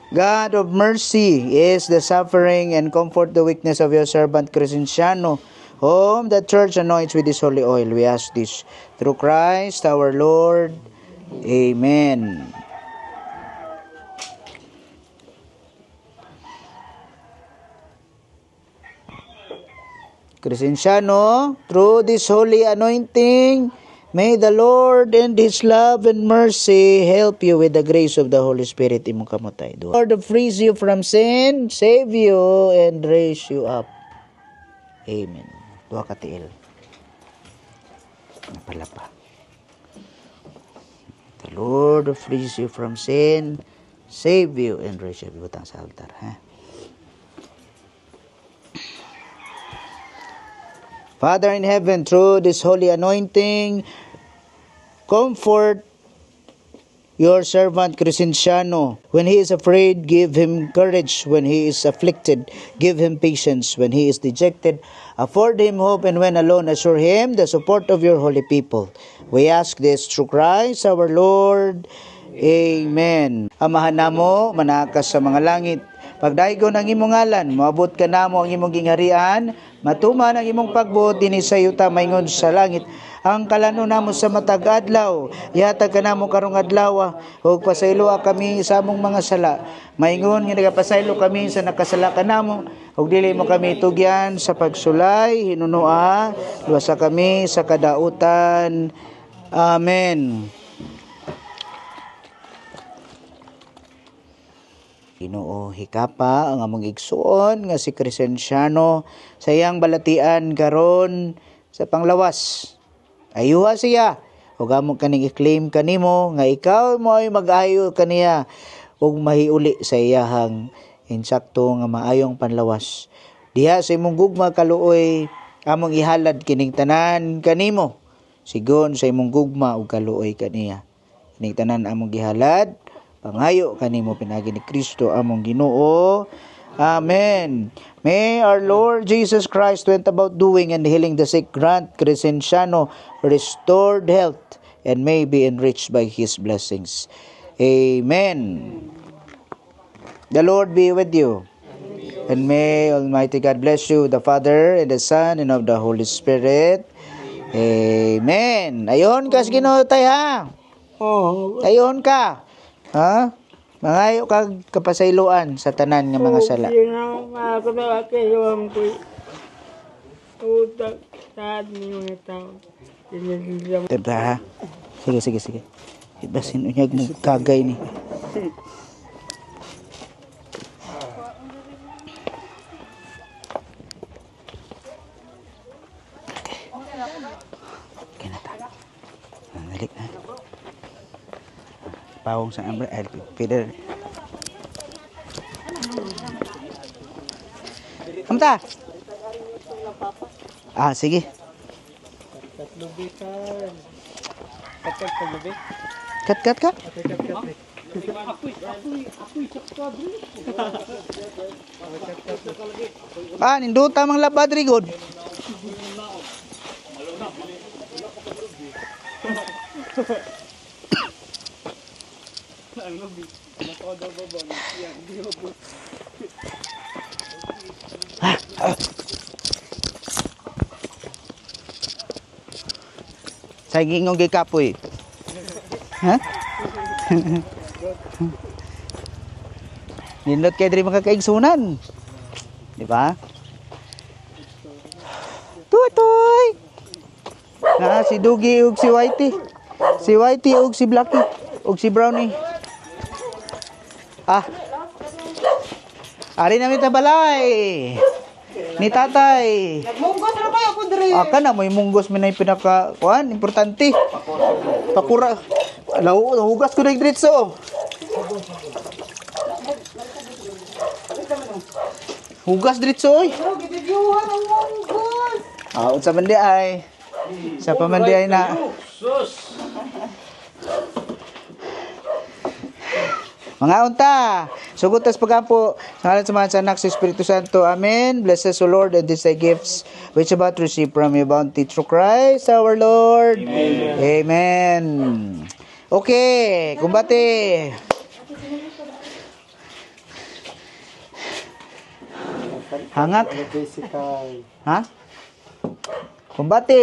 God of mercy, is the suffering and comfort the weakness of your servant Crescenciano, whom the church anoints with this holy oil. We ask this through Christ our Lord. Amen. Crescenciano, through this holy anointing, may the Lord and His love and mercy help you with the grace of the Holy Spirit. Imong kamotay. Lord frees you from sin, save you, and raise you up. Amen. Duha ka tiil. Napalapa. The Lord frees you from sin, save you, and raise you up. Ibutang sa altar, ha? Father in heaven, through this holy anointing, comfort your servant Crescenciano. When he is afraid, give him courage. When he is afflicted, give him patience. When he is dejected, afford him hope. And when alone, assure him the support of your holy people. We ask this through Christ our Lord. Amen. Amahan namo, manakas sa mga langit. Pagdaygon ang imong ngalan, moabot ka namo ang imong gingharian, matuman ang imong pagbuot dinhi sa yuta maingon sa langit. Ang kalano namo sa matag adlaw, ihatag kanamo karong adlaw, ug pasayloa kami sa among mga sala. Maingon nga nagapasaylo kami sa nakasala kanamo, ug dili mo kami tugyan sa pagsulay, hinunoa, luwasa kami sa kadautan. Amen. Ginoo, hikapa ang among igsuon nga si Crescenciano sa iyang balatian karon sa panglawas. Ayuha siya ug amo kaning i-claim kanimo nga ikaw mo ay mag-ayo kaniya ug mahiuli sa iyahang insakto nga maayong panlawas. Diha sa imong gugma kaluoy among ihalad kining tanan kanimo sigon sa imong gugma ug kaluoy kaniya. Kining tanan among gihalad pangayo kanimo pinaagi ni Kristo among Ginoo. Amen. May our Lord Jesus Christ went about doing and healing the sick grant Crescenciano restored health and may be enriched by his blessings. Amen. The Lord be with you. And may Almighty God bless you, the Father, and the Son, and of the Holy Spirit. Amen. Ayon ka sa Ginoo tay ha. Oh. Ayon ka. Ha? Mangayo kag kapasayloan sa tanan nga mga sala. Diba ha? Sige, sige, sige. Ibasin unyag mo kagay ni. Okay. Okay na ta. Dali na. Pawong sa amber ay Peter. Kamta? Ah, sige. Kat kat kat. Ah, ninduta mang labad rigod. Sa gingong gikapoy. Ha? Nindot kay diri makakaigsunan. Di ba? Tuy tuy. Na si Dugi ug si Whitey. Si Whitey ug si Blackie ug si Brownie. Ah. Ari na mi balay. Ni tatay. Nagmunggos ra kayo ko diri. Ah, kana mo'y munggos mi na yung pinaka kuan, importante. Pakura. Nahugas ko na yung diretso. Hugas diretso oy. Gibibyuhan ang munggos. Ah, unsa man di ay. Sa pa man di ay na. Sus. Mga unta, sugot tas pagampo, sa ngalan sa mga sa Anak, sa Espiritu Santo. Amen. Bless us, O Lord, and these thy gifts, which about to receive from your bounty through Christ our Lord. Amen. Amen. Okay, kumbate. Hangak. Physical. Ha? Kumbate.